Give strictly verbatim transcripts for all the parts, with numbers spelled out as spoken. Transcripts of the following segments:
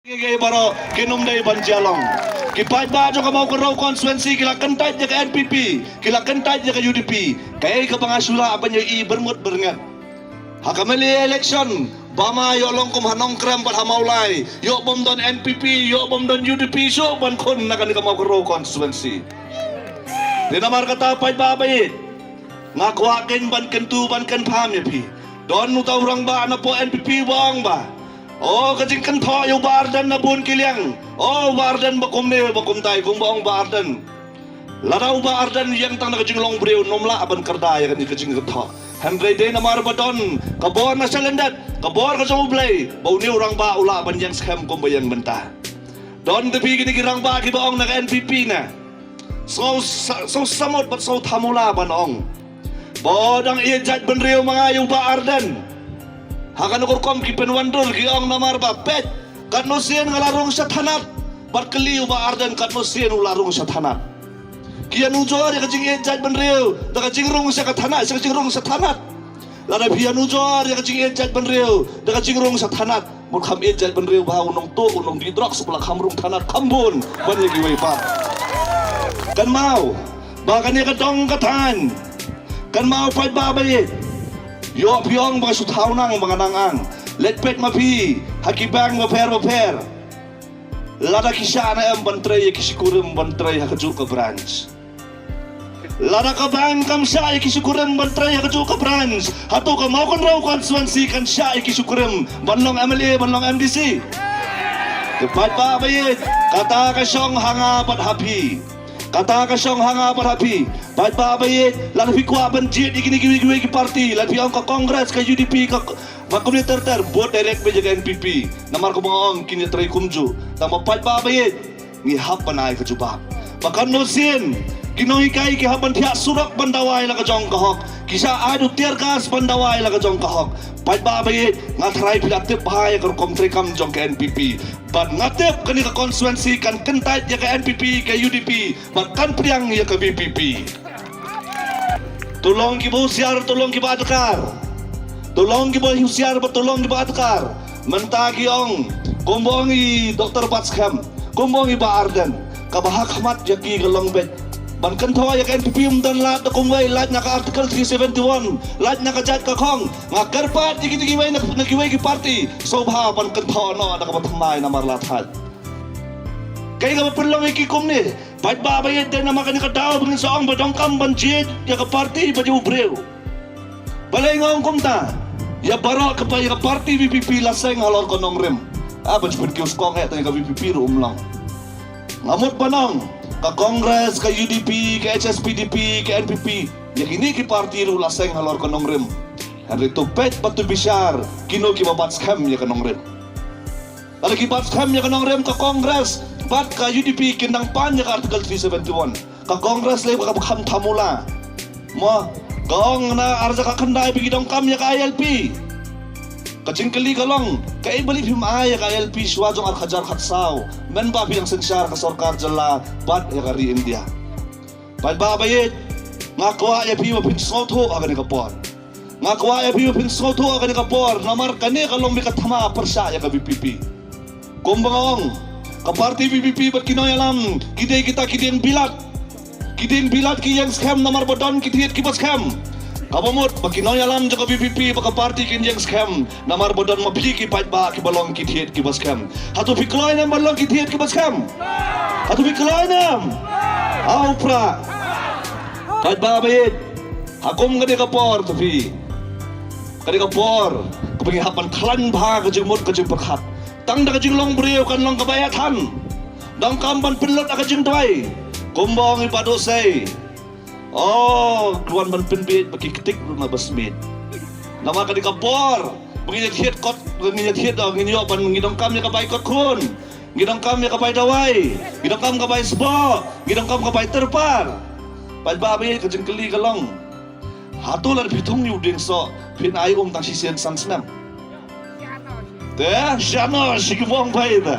Ngi baroh kin ym dei ban jia long. Ki paidbah jong ka Mawkynrew constituency ki la kyntait ïa ka N P P, ki la kyntait ïa ka U D P. Kaei kaba nga shu lah ban ïohi byrngut byrnget ha ka M L A election, ba ma ïoh long kum ha Nongkrem bad ha Mawlai, ïoh bym don N P P, ïoh bym don U D P shuh ban khun na kane ka Mawkynrew constituency. Te namar kata paidbah ba ïeit, nga kwah kein ban kyntu ban kynpham ïa phi. Don uta u rangbah na poh N P P ba ong ba, o, ka jingkynthoh ïa u Bah Ardent na bun ki liang. O, u Bah Ardent ba kumne ba kumtai, kumba ong u Bah Ardent. Lada u Bah Ardent ïeng tang na ka jinglong briew, ym lah ban kyrda ïa kane ka jingkynthoh. Hynrei dei namar ba don ka bor na shalyndet, ka bor ka jong U Blei, ba une u rangbah u lah ban ïeng skhem kumba ïeng mynta. Don te phi kine ki rangbah kiba ong na ka N P P na, sngew sa-, sngew samut bad sngew thamula ban ong ba dang ïeit jaitbynriew ma nga ïa u Bah Ardent. Ha kano ka rukom ki pynwandur ki ong namar ba peit, katno sien nga la rung sha thanat. Bad kylli u Bah Ardent katno sien u la rung sha thanat. Ki ïanujor ïa ka jingïeit jaitbynriew da ka jingrung sha ka thanat, sha ka jingrung sha thanat. Lada phi ïanujor ïa ka jingïeit jaitbynriew da ka jingrung sha thanat, mut kham ïeit jaitbynriew ba u nongtuh, u nongdih drugs, u la kham rung thanat kham bun ban ïa kiwei pat. Kynmaw ba kane ka dong ka thaiñ. Kynmaw paidbah ba ïeit. Ïoh phi ong ba nga shu thaw nang ba nga nang ang. Leit peit ma phi ha ki bank bapher bapher. Lada ki shah ne em ban trei ïa ki shi kurim ban trei ha kajuh ka branch? Lada ka bank kam shah ïa ki shi kurim ban trei ha kajuh ka branch, hato ka Mawkynrew constituency kan shah ïa ki shi kurim ban long M L A, ban long M D C? Te paidbah ba ïeit, kata ka shong ha nga bad ha phi. Kata ka shong ha nga bad ha phi. Paidbah ba ïeit, lada phi kwah ban jied ïa kine kiwei kiwei ki party, lada phi ong ka Congress, ka U D P, ka, ba kumne ter ter, vote direct beit ïa ka N P P. Namar kumba nga ong, kin ïatrei kumjuh. Tang ba paidbah ba ïeit, ngi hap ban ai ka jubab. Ba katno sien ki nonghikai ki hap ban thiah surok ban dawa ïa la ka jong ka hok, ki shah ai da u tear gas ban dawa ïa la ka jong ka hok. Paidbah ba ïeit, nga tharai phi la tip bha ïa ka rukom treikam jong ka N P P. Bad nga tip kane ka constituency kan kyntait ïa ka N P P, ka U D P, bad kan pdiang ïa ka V P P. To long kiba husiar, to long kiba adkar. To long kiba husiar bad to long kiba adkar. Mynta ki ong, kumba ong i Doktor Batskhem, kumba ong i Bah Ardent, kaba ha khmat ïa ki ka long beit ban kynthoh ïa ka N P P. Ym don lad da kumwei, lait na ka Article three seventy-one, lait na ka jait ka khong. Nga kyrpad ïa kine kiwei na, na kiwei ki party, sngewbha ban kynthoh noh da kaba thymmai namar la thait. Kaei kaba pynlong ïa ki kumne? Paidbah ba ïeit, dei namar kane ka daw ba ngin sa ong ba donkam ban jied ïa ka party bad ïa u briew. Balei nga ong kumta? Ïa baroh ka pa-, ïa ka party V P P la seng halor ka nongrim. Ah, ban shu pynkiew skong eh, tang ïa ka V P P ruh um long. Nga mut ban ong, ka Congress, ka U D P, ka H S P D P, ka N P P, ïa kine ki party ruh la seng halor ka nongrim. Hynrei to peit bad to bishar, kino kiba bat skhem ïa ka nongrim. Lada ki bat skhem ïa ka nongrim, ka Congress bad ka U D P kin nang pan ïa ka Article three seventy-one. Ka Congress lei ba ka kham thamula. Mo, ka ong na arja ka khyndai ba ki donkam ïa ka I L P. Ka jingkylli ka long, kaei ba lei phim ai ïa ka I L P shwa jong ar hajar khatsaw, mynba phi dang synshar ka sorkar jylla bad ïa ka ri India? Paidbah ba ïeit, nga kwah ïa phi ba phin sngewthuh ha kane ka por. Nga kwah ïa phi ba phin sngewthuh ha kane ka por, namar kane ka long beit ka thma pyrshah ïa ka V P P. Kumba nga ong, ka party V P P bad ki nongïalam ki dei kita ki dieng bilat. Ki dieng bilat ki ïeng skhem namar ba don ki thied kiba skhem. Kaba mut ba ki nongïalam jong ka V P P bad ka party kin ïeng skhem namar ba don ma phi ki paidbah kiba long ki thied kiba skhem. Hato phi kloi ne em ban long ki thied kiba skhem? Hato phi kloi ne em? Aw pra. Paidbah ba ïeit, ha kum kane ka por to phi, kane ka por kaba ngi hap ban khlaiñ bha ka jingmut ka jingpyrkhat. Tang da ka jinglong briew kan long kaba ïathan. Donkam ban pynlut ha ka jingduwai. Kumba ong i Bah Dusei, o, ki wan ban pynbiej ba ki ktik ruh na ba smiej. Namar kane ka por ba ngin ïathied kot, ba ngin ïathied, o, ngin ïoh ban, ngi donkam ïa ka bai kot khun, ngi donkam ïa ka bai dawai, ngi donkam ka bai sboh, ngi donkam ka bai tyrpar. Paidbah ba ïeit, ka jingkylli ka long, hato lada phi thung ïa u dieng soh phin ai um tang shisien san snem? Te shano shi ki bong bai te.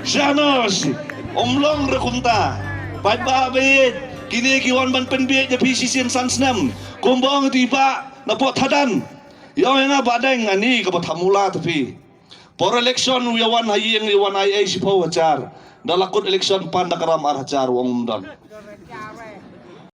Shano shi. Um long re kumta. Paidbah ba ïeit, kine ki wan ban pynbiej ïa phi shisien san snem. Kumba ong i Bah na poh Thadan. Ïa ong ïa nga Bah Deng, ani kaba thamula te phi. Por election u ïa wan ha ïing, u ïa wan ai ei shiphew hajar. Da la kut election pan da kram ar hajar, u ong um don.